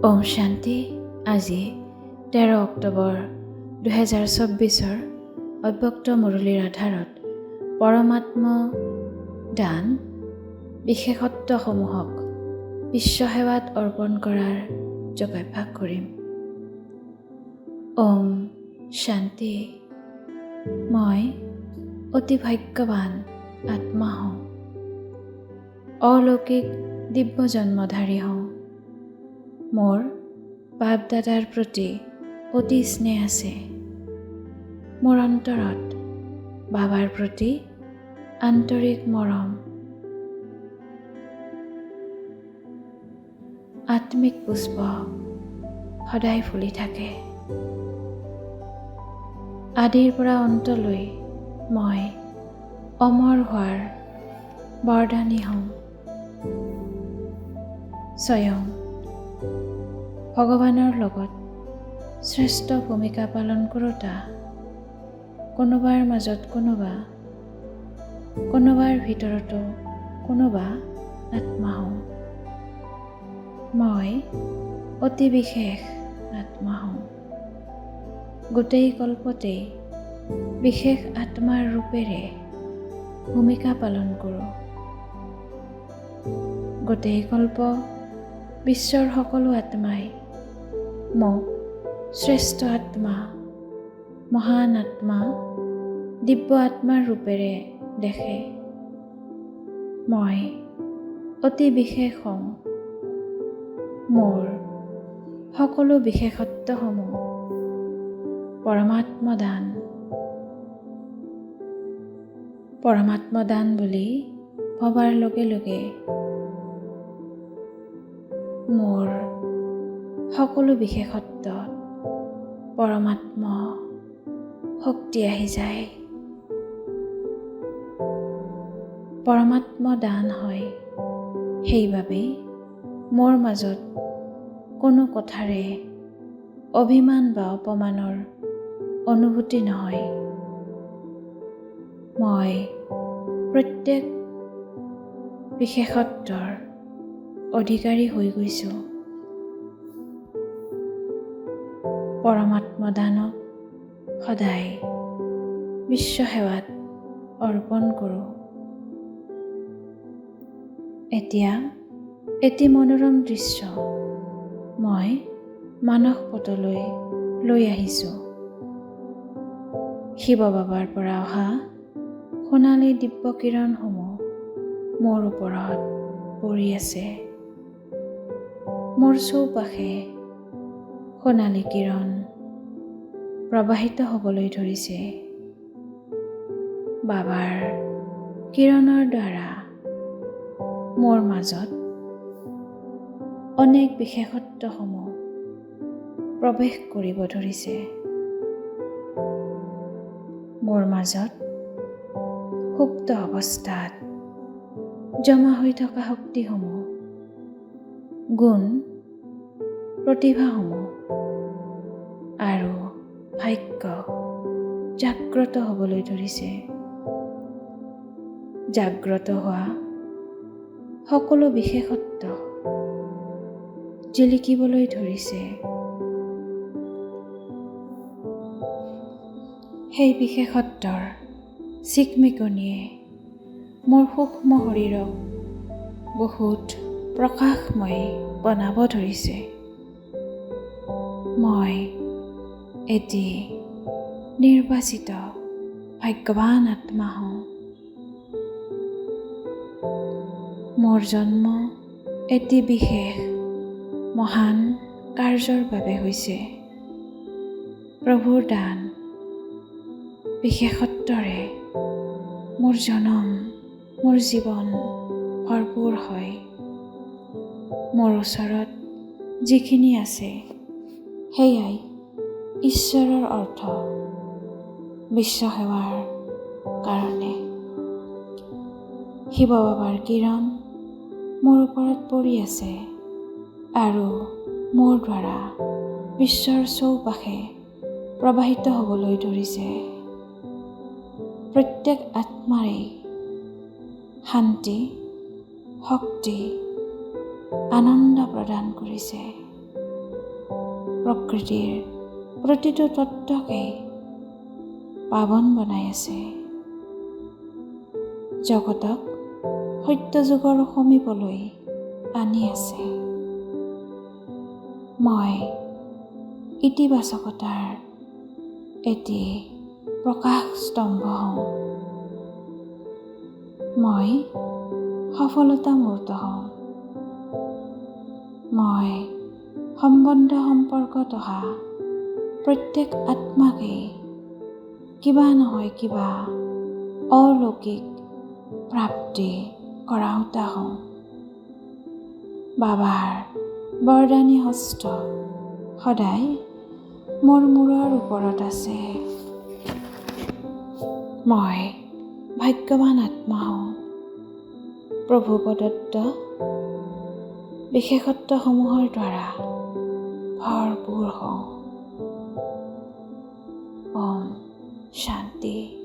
ওম শান্তি। আজি 13 অক্টোবৰ 2024ৰ অব্যক্ত মুৰলীৰ আধাৰত পৰমাত্ম দান বিশেষত্বসমূহক বিশ্বসেৱাত অৰ্পণ কৰাৰ যোগাভ্যাস কৰিম। ওম শান্তি। মই অতি ভাগ্যৱান আত্মা হওঁ, অলৌকিক দিব্য জন্মধাৰী হওঁ। মোৰ বাপ দাদাৰ প্ৰতি অতি স্নেহ আছে। মোৰ অন্তৰত বাবাৰ প্ৰতি আন্তৰিক মৰম, আত্মিক পুষ্প সদায় ফুলি থাকে। আদিৰ পৰা অন্তলৈ মই অমৰ হোৱাৰ বৰদানী হওঁ। স্বয়ং ভগৱানৰ লগত শ্ৰেষ্ঠ ভূমিকা পালন কৰোঁতা কোনোবাৰ মাজত কোনোবা, কোনোবাৰ ভিতৰতো কোনোবা আত্মা হওঁ। মই অতি বিশেষ আত্মা হওঁ। গোটেই কল্পতেই বিশেষ আত্মাৰ ৰূপেৰে ভূমিকা পালন কৰোঁ। গোটেই কল্প বিশ্বৰ সকলো আত্মাই মোক শ্ৰেষ্ঠ আত্মা, মহান আত্মা, দিব্য আত্মাৰ ৰূপেৰে দেখে। মই অতি বিশেষ হওঁ। মোৰ সকলো বিশেষত্বসমূহ পৰমাত্ম দান। পৰমাত্ম দান বুলি ভবাৰ লগে লগে মোৰ সকলো বিশেষত্বত পৰমাত্ম শক্তি আহি যায়। পৰমাত্ম দান হয়, সেইবাবেই মোৰ মাজত কোনো কথাৰে অভিমান বা অপমানৰ অনুভূতি নহয়। মই প্ৰত্যেক বিশেষত্বৰ অধিকাৰী হৈ গৈছোঁ। পৰমাত্ম দানক সদায় বিশ্বসেৱাত অৰ্পণ কৰোঁ। এতিয়া এটি মনোৰম দৃশ্য মই মানস পটলৈ লৈ আহিছোঁ। শিৱ বাবাৰ পৰা অহা সোণালী দিব্য কিৰণসমূহ মোৰ ওপৰত পৰি আছে। মোৰ চৌপাশে সোণালী কিৰণ প্ৰবাহিত হ'বলৈ ধৰিছে। বাবাৰ কিৰণৰ দ্বাৰা মোৰ মাজত অনেক বিশেষত্বসমূহ প্ৰৱেশ কৰিব ধৰিছে। মোৰ মাজত সুপ্ত অৱস্থাত জমা হৈ থকা শক্তিসমূহ, গুণ, প্ৰতিভাসমূহ আৰু ভাগ্য জাগ্ৰত হ'বলৈ ধৰিছে। জাগ্ৰত হোৱা সকলো বিশেষত্ব জিলিকিবলৈ ধৰিছে। সেই বিশেষত্বৰ চিকমিকনিয়ে মোৰ সূক্ষ্ম শৰীৰক বহুত প্ৰকাশময় বনাব ধৰিছে। মই এটি নিৰ্বাচিত ভাগ্যৱান আত্মা হওঁ। মোৰ জন্ম এটি বিশেষ মহান কাৰ্যৰ বাবে হৈছে। প্ৰভুৰ দান বিশেষত্বৰে মোৰ জনম, মোৰ জীৱন ভৰপূৰ হয়। মোৰ ওচৰত যিখিনি আছে সেয়াই ঈশ্বৰৰ অৰ্থ বিশ্বসেৱাৰ কাৰণে। শিৱ বাবাৰ কিৰণ মোৰ ওপৰত পৰি আছে আৰু মোৰ দ্বাৰা বিশ্বৰ চৌপাশে প্ৰবাহিত হ'বলৈ ধৰিছে। প্ৰত্যেক আত্মাৰেই শান্তি, শক্তি, আনন্দ প্ৰদান কৰিছে। প্ৰকৃতিৰ প্ৰতিটো তত্ত্বকেই পাৱন বনাই আছে। জগতক সত্যযুগৰ সমীপলৈ আনি আছে। মই ইতিবাচকতাৰ এটি প্ৰকাশ স্তম্ভ হওঁ। মই সফলতামূৰ্ত হওঁ। মই সম্বন্ধ সম্পৰ্কত অহা প্ৰত্যেক আত্মাকেই কিবা নহয় কিবা অলৌকিক প্ৰাপ্তি কৰাওঁতা হওঁ। বাবাৰ বৰদানী হস্ত সদায় মোৰ মূৰৰ ওপৰত আছে। মই ভাগ্যৱান আত্মা হওঁ। প্ৰভু প্ৰদত্ত বিশেষত্বসমূহৰ দ্বাৰা ভৰপূৰ হওঁ। ওম শান্তি।